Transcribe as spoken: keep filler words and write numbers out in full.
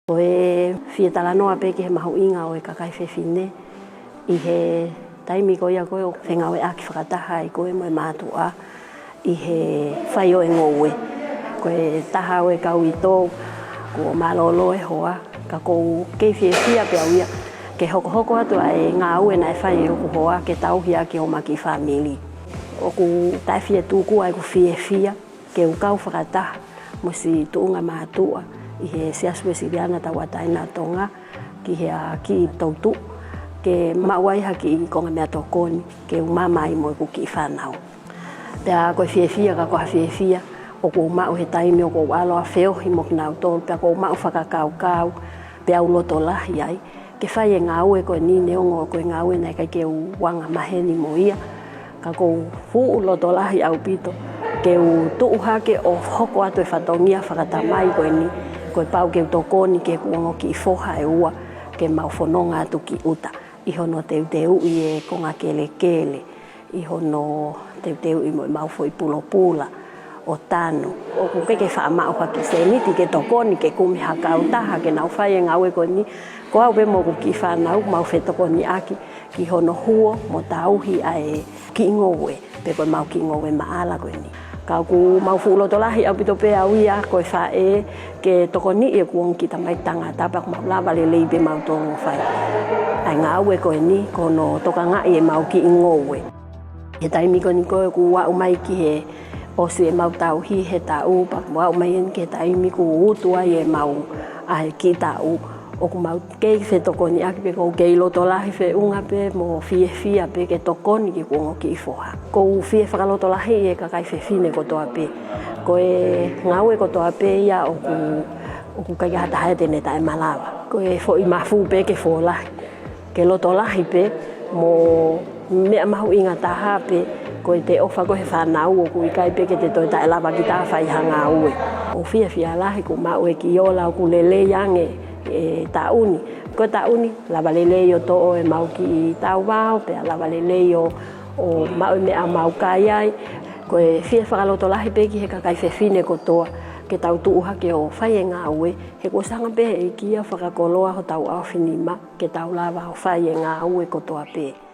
Ko e fie talanoa pē ki he mahuʻinga ʻo e kakai fefine ʻi he taimi ko ia ko ē ʻoku fengāueʻaki fakataha ai ko ē mo e mātuʻa ʻi he fai ʻo e ngoue. Ko e taha ʻo e kau uitou, kuo mālōlō e hoa, ka ʻoku ou kei fiefia pē au ia ke hokohoko atu ʻa e ngāue naʻe fai ʻe hoku hoa ke tauhi ʻaki ʻema kiʻi fāmili. ʻOku taʻe fie tuku ʻa ʻeku fiefia ke u kau fakataha mo siʻi tuʻunga mātuʻa ʻi he Siasi Uēsiliana Tauʻatāina ʻo Tonga ki he, ʻa, kiʻi toutuʻu ke maʻu ai ha kiʻi konga meʻatokoni ke u maama ai mo ʻeku kiʻi fānau. Pea ko e fiefia ka ko ha fiefia ʻoku ou maʻu he taimi ʻoku ou ʻalu ʻo feohi mo kinautolu, pea ʻoku ou maʻu fakakaukau, pea u loto lahi ai ke fai e ngāue ko eni, neongo ko e ngāue naʻe ʻikai ke u anga maheni mo ia. Ka ʻoku ou fuʻu loto lahi ʻaupito ke u tuʻu hake ʻo hoko atu e fatongia fakatamai ko eni, ko e pau ke u tokoni ki heʻeku ongo kiʻi foha ʻe ua ke mau fononga atu ki ʻuta ʻi hono teuteuʻi e konga kelekele, ʻi hono teuteuʻi mo ʻemau foʻi pulopula ʻo tanu. ʻOku ʻikai ke faʻa maʻu ha kiʻi sēniti ke tokoni ke kumi ha kautaha ke nau fai e ngāue ko eni. Ko au pē mo ʻeku kiʻi fānau, mau fetokoniʻaki ki hono huo mo tauhi ʻa e kiʻi ngoue, pe ko ʻemau kiʻi ngoue maʻala ko eni. Ka ʻoku mau fuʻu loto lahi ʻaupito pē au ia ko e faʻē ke tokoniʻi ʻeku ongo kiʻi tamaiki tangata pea ʻoku mau lava lelei pē mautolu ʻo fai ʻa e ngāue ko eni, ko hono tokangaʻi ʻemau kiʻi ngoue. He taimi ko eni ko ē ʻoku aʻu mai ki he ʻosi ʻemau tauhi he taʻu, pea ʻoku aʻu mai eni ki he taimi ʻoku utu ai ʻemau, ʻa e kiʻi taʻu, ʻoku mau kei fetokoniʻaki pē, ʻoku ou kei loto lahi feʻunga pē mo fiefia pē ke tokoni ki heʻeku ongo kiʻi foha. ʻOku ou fie fakalotolahiʻi e kakai fefine kotoa pē. Ko e ngāue kotoa pē ia ʻoku, ʻoku ʻikai ha taha ia te ne taʻemalava. Ko e foʻi mafu pē ke folahi, ke loto lahi pē, mo e meʻa mahuʻinga taha pē, ko ʻete ʻofa ko ē he fānau, ʻoku ʻikai pē ke te toe taʻelava kita ʻo fai ha ngāue. ʻOku ou fiefia lahi kuo maʻu e kiʻi ola ʻoku lelei ange e taʻu ni. Ko e taʻu ni, lava lelei ʻo toʻo ʻemau kiʻi tauvao, pea lava lelei ʻo, ʻo maʻu e meʻa ʻoku mau kai ai. Ko e fie fakalotolahi pē ki he kakai fefine kotoa ke tau tuʻu hake ʻo fai e ngāue, he kuo ʻosi hanga pē ʻe he ʻEiki ʻo fakakoloa hotau ʻaofinima ke tau lava ʻo fai e ngāue kotoa pē.